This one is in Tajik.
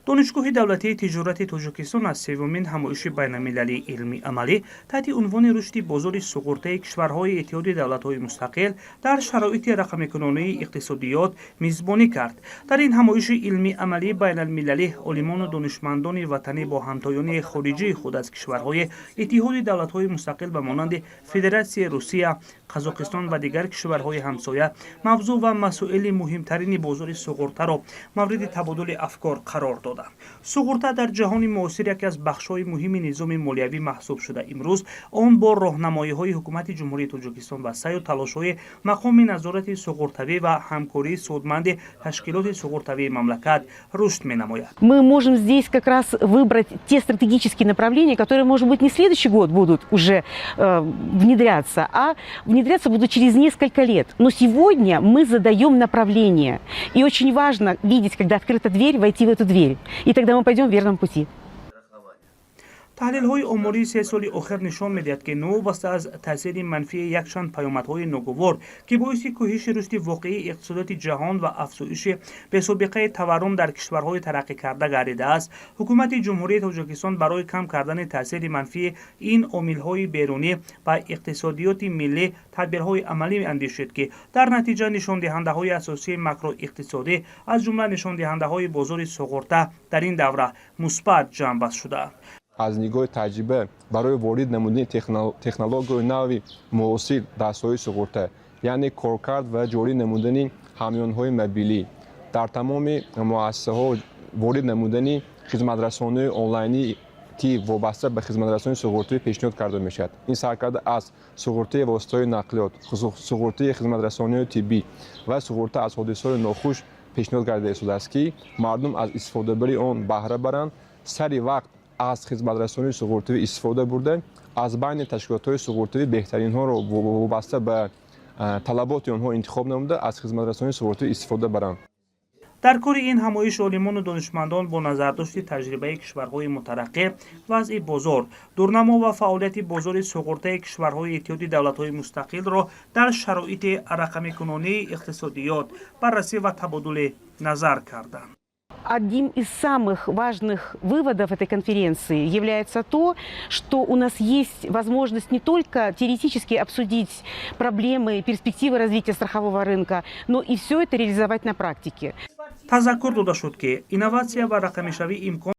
Донишгоҳи давлатии тиҷорати Тоҷикистон аз севумин ҳамоиши байналмилалии илмӣ амалӣ таҳти унвони «Рушди бозори суғуртаи кишварҳои Иттиҳоди давлатҳои мустақил дар шароити рақамикунонии иқтисодиёт» мизбонӣ кард. Дар ин ҳамоиши илмӣ амалии байналмилалӣ олимону донишмандони ватанӣ бо ҳамтоёни хориҷии худ аз кишварҳои Иттиҳоди давлатҳои мустақил ба монанди Федератсияи Русия, Қазоқистон ва дигар кишварҳои ҳамсоя мавзӯъ ва масоили муҳимтарини бозори суғуртаро мавриди табодули афкор қарор доданд. Суғурта дар ҷаҳони муосир яке аз бахшҳои муҳими низоми молиявӣ маҳсуб шуда, имрӯз он бо роҳнамоиҳои Ҳукумати Ҷумҳурии Тоҷикистон ва саъю талошҳои мақоми назорати суғуртавӣ ва ҳамкории судманди ташкилоти суғуртавии мамлакат рушд менамояд. Мы можем здесь как раз выбрать те стратегические направления, которые, может быть, не следующий год будут уже внедряться, а внедряться будут через несколько лет. Но сегодня мы задаем направление. И очень важно видеть, когда открыта дверь, войти в эту дверь. И тогда мы пойдем в верном пути. Таҳлилҳои омории 3 соли охир нишон медиҳад, ки новобаста аз таъсири манфии якчанд паёмадҳои ногувор, ки боиси кӯҳиши рушди воқеии иқтисодиёти ҷаҳон ва афзоиши бесобиқаи таваррум дар кишварҳои тараққикарда гардидааст, Ҳукумати Ҷумҳурии Тоҷикистон барои кам кардани таъсири манфии ин омилҳои берунӣ ба иқтисодиёти миллӣ тадбирҳои амалӣ андешид, ки дар натиҷа нишондиҳандаҳои асосии макроиқтисодӣ, аз ҷумла нишондиҳандаҳои бозори суғурта, дар ин давра мусбат ҷамъбаст шудаанд. Аз нигоҳи таҷриба барои ворид намудани технологияи нави муосир дар соҳаи суғурта, яъне коркард ва ҷорӣ намудани ҳамёнҳои мобилӣ дар тамоми муассисаҳо, ворид намудани хизматрасонии онлайнӣ, ки вобаста ба хизматрасонии суғуртавӣ пешниҳод карда мешавад, ин саркарда аз суғуртаи воситаҳои нақлиёт, суғуртаи хизматрасониҳои тиббӣ ва суғурта аз ҳодисаҳои нохуш пешниҳод карда истодааст, ки мардум аз истифодабарии он баҳра баранд, сари вақт аз хизматрасонии суғуртавӣ истифода бурда, аз байни ташкилотҳои суғуртавӣ беҳтаринҳоро вобаста ба талаботи онҳо интихоб намуда, аз хизматрасонии суғуртавӣ истифода баранд. Дар кори ин ҳамоиш олимону донишмандон бо назардошти таҷрибаи кишварҳои мутараққӣ вазъи бозор, дурнамо ва фаъолияти бозори суғуртаи кишварҳои Иттиҳоди давлатҳои мустақилро дар шароити рақамикунонии иқтисодиёт баррасӣ ва табодули назар карданд. Одним из самых важных выводов этой конференции является то, что у нас есть возможность не только теоретически обсудить проблемы и перспективы развития страхового рынка, но и все это реализовать на практике. Тазаккур дода шуд, ки инноватсия ва рақамишавӣ имкон